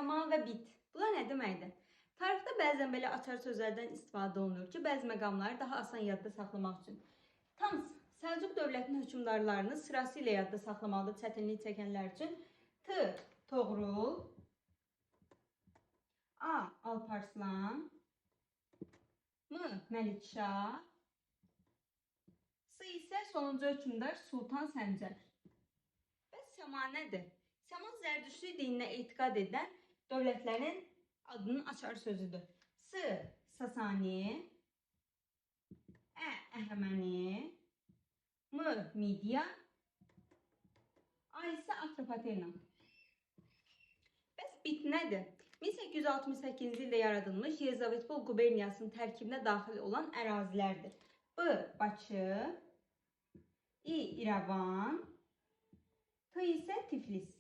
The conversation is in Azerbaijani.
Səma və bit. Bunlar nə deməkdir? Tarixdə bəzən belə açar sözlərdən istifadə olunur ki, bəzi məqamları daha asan yadda saxlamaq üçün. Tans, Səlcuq dövlətinin hökmdarlarını sırası ilə yadda saxlamaqda çətinlik çəkənlər üçün T. Toğrul, A. Alparslan, M. Məlikşah, S isə sonuncu hökmdar Sultan Səncər. Bəs Səma nədir? Səma Zərdüştlük dininə etiqad edən dövlətlərin adının açar sözüdür. S. Sasani, Ə. Əhəməni, M. Midiya, A isə Atropatena. Bəs bit nədir? 1868-ci ildə yaradılmış Yelizavetpol quberniyasının tərkibinə daxil olan ərazilərdir. B. Bakı, İ. İrəvan, T isə Tiflis.